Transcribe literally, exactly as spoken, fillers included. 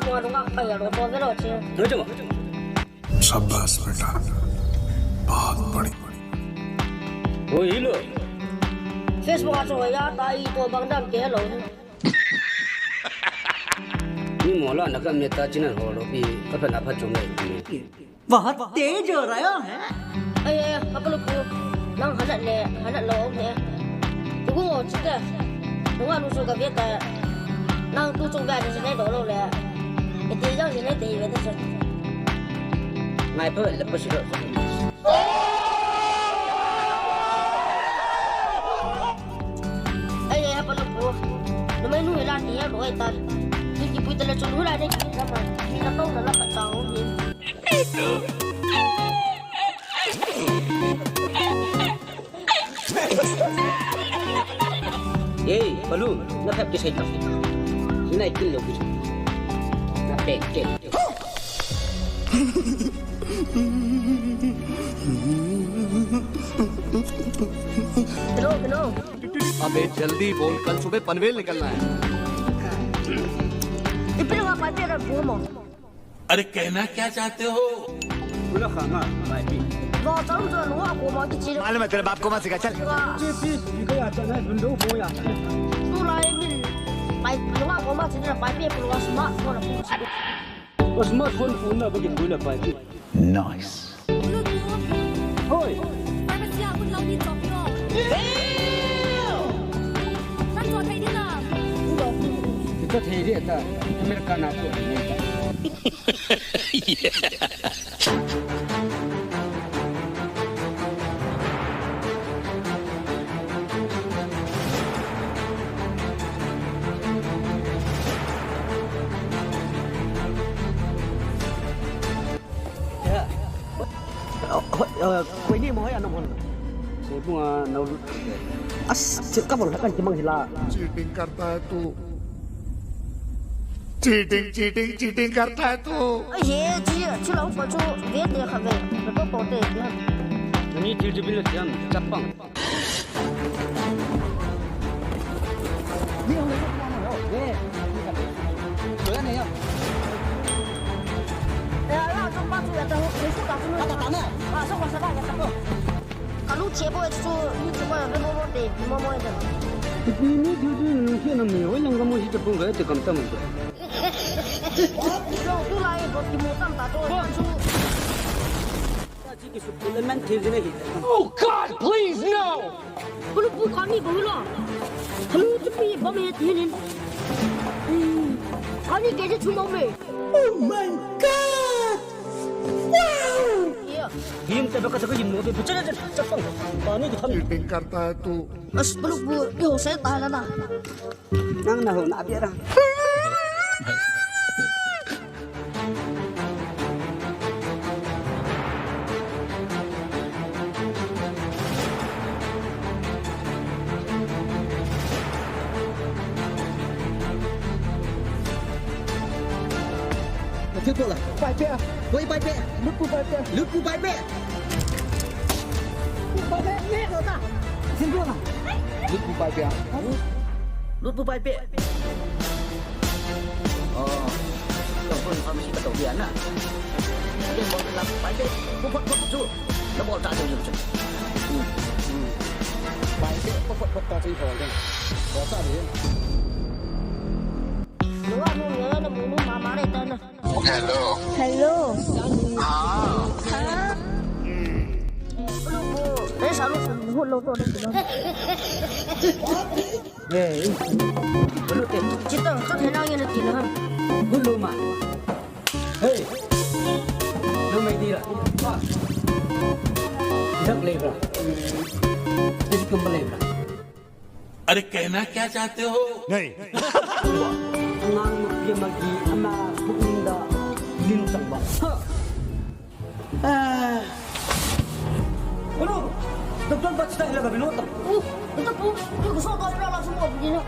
Mo dong a kaya lo to velo che. Lo chama. शाबाश बेटा, बहुत बढ़िया। Oi, hello. Facebook a chunga ya ta i to bang dam ke lo. Ni mo la na ka me ta china ho lo pi, ka pa na pa chunga. बहुत तेज हो रहा है। Ai, ai, apa lu ku. Nang halat le, halat lo, okay. Tugu ngo chite. Nunga nusu ka vieta. Nang tu chung ba ni sine do lo le. Iti jang sine te iwe te se. Ngai pa le pa si do. Ai, ai, apa lu ku. Numei nu hela ni ya lo ai ta. Ni ki pui ta le chung hula ni ki ta ma. Ni na tong na la ka ta ho ni. Ei, Balu, na phep kisai tam. Sinai kin lo kisai. Na pek ke. Hello, hello. अबे जल्दी बोल, कल सुबह पनवेल निकलना है। Ipi nga pa tira bumo. अरे कहना क्या चाहते हो? Pula khanga, maipi. Lo chang chang lo ko ma ki chi. मालूम है, तेरे बाप को मत सिखा, चल। Chi pi, ni ka ya cha na, bun do ko ya. Tu lai min. Pai, lo ko ma chi na, pai pi, pula smartphone. Smartphone phone na, bagin ko na pai pi. Nice. Hoi. Pharmacy a kun lo ni chop lo. Kan chop thei di na. Chop thei di ta. America na ko ni ta. Koi ni mo ya no mon. Sei bunga no. As, ka bol kan ki mang hila. Cheating karta hai tu. Cheating, cheating, cheating karta hai tu. Ye, ji, chu lo ko chu ve te kha ve. Ko ko te. Ni thil chu bil le tiam, chapang. Kalu chebo chu, ni chebo ve mo mo te, mo mo te. Ni ni du du ni ki na me, oi lang mo hi te pung ga te kam tam. Lo tu lai bo ki mo tam ta to, chu. Oh God, please, no! Kalu pu kani bang lo. Kalu tu pi bang he tinin. Kani ke je chuma me. Oh my God! Wow! Game te baka taka yin mo be chana chana chapang. Kani ki tham. Cheating karta hai tu. As kalu pu yo se ta la na. Nang na ho na bia ra. Pai pe. Koi pai pe. Lupu pai pe. Lupu pai pe. Pu pai pe. Ye lo ta. Sin ko na. Lupu pai pe. Lupu pai pe. Oh. Kau pun sama si betul dia na. Dia buat dalam pai pe. Puput put tu. Dia buat tak ada je. Hmm. Hmm. Pai pe. Puput put tak sih kau kan. Kau tak dia. Lu anu ya na munu mama re ta na. Hello. Hello. Ah. Ha? Lu bu. Eh, salu bu lo to de. Eh, lu te. Chita, to thena ye na ti na. Lu ma. Hey. Lu mai di la. Dak le ba. Isi kum le ba. अरे कहना क्या चाहते हो? नहीं। Ngang ke magi ama bukning da lim chang ba. Ha. Ah. Ano? Doktor ba chita ila gabi lo ta? Oh, doktor po, ko gusto ko ila la sumo bigino.